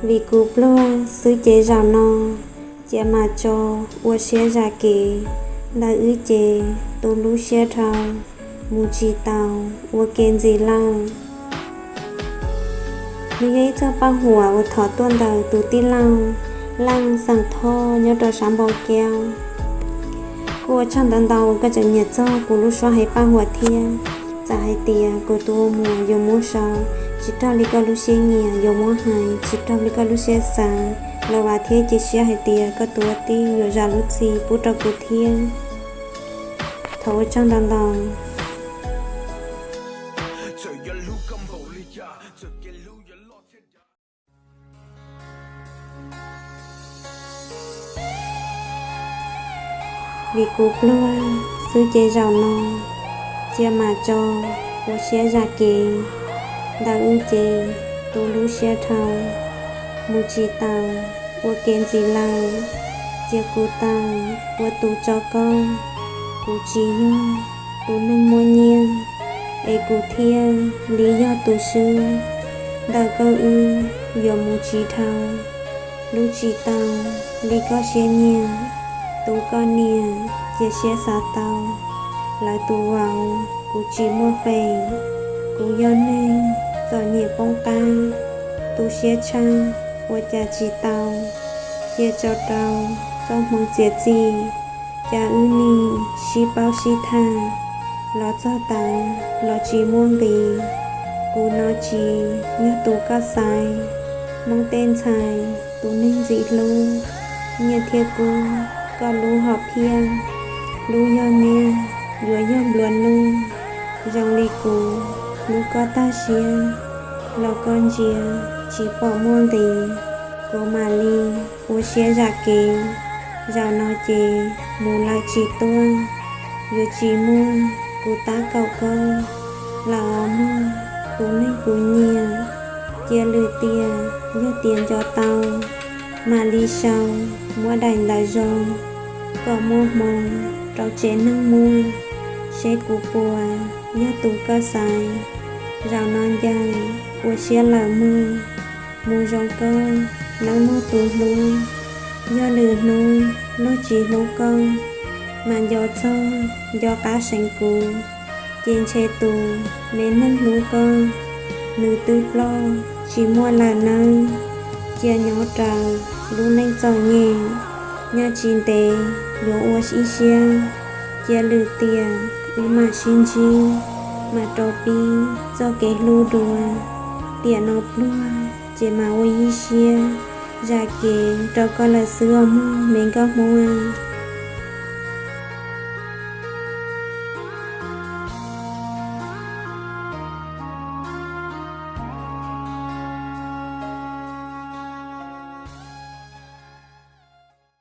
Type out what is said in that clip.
Vim kuv pluag xwb ces zaum no cia mam tso ua siab zam kev. Ntawm wb ces tu lub siab dhau, mus tsis tau ua ke ntxiv lawm. Nws yog ib txoj paj huam uas thov tuaj ntawm tus tij laug Leej xeem Thoj nyob rau sab Npau Keub. Kuv ua tsaug ntau ntau uas koj tseem nyiam txog kuv lub suab hais paj huam thiab. Txawm hais tias kuv tus ua muam yuav muab sau, tsis raug li koj lub siab nyiam, yuav muab hais, tsis raug li koj lub siab xav, los vam thiab cia siab hais tias koj tus ua tij yuav zam lub txim pub rau kuv thiab. Thov ua tsaug ntau ntau. Vim kuv pluag xwb ces zaum no cia mam tso ua siab zam kev. Ntawm wb ces tu lub siab dhau, mus tsis tau ua ke ntxiv lawm. Cia kuv tawm ua tus tso koj, kuv tsis yog tus neeg muaj nyiaj, es kuv thiaj li yog tus swb. Ntawm koj wb yuav mus tsis dhau, hlub tsis tau li koj siab nyiam. Tu koj niam cia siab xav tau, lawv tus vauv kuv tsis muaj feem. Kuv yog neeg txom nyem poob qab, tu siab tshaj ua cas tsis tau. Cia tso rau txoj hmoov txiav txim, cas wb nim sib paub sib tham, los txog tav los tsis muaj nqis. Kuv no tsis yog tus koj xaiv, Hmoob tej ntxhais tus neeg ntxim hlub, nyiaj thiab kub koj lub hom phiaj. Hlub yog niaj yuav yog nplua nuj, zoo li kuv hlub koj tag siab, los koj ntsia tsis pom muaj nqis. Kuv mam li ua siab zam kev, zaum no ces mus lawm tsis tuaj. Yuav tsis muaj kuv tab kaum koj, lawm os mog, tus neeg kuv nyiam. Cia lwm tiam yog tias nco tau, mam li sau muab daim ntawv zoo, kom muaj hmoo rau tsev neeg muag, seb kuv puas yog tus koj xaiv. Zaum no ncaim ua siab lawm mog, mus zoo koj nawb mog tus hlub. Yog lwm hnub luag tsis hlub koj, mam nco txog nco qab seev kuv, ces ntshe tus me neeg hlub koj, nws twb ploj tsis muaj lawm nawb. Cia nyob raws lub neej txom nyem, nyob tsis ntev yuav ua ib siab. Cia lwm tiam wb mam sib ntsib, mam rau pib txoj kev hlub dua. Tiam no pluag ces mam ua ib siab zam kev rau koj lawm xwb os mog me nkauj Hmoob.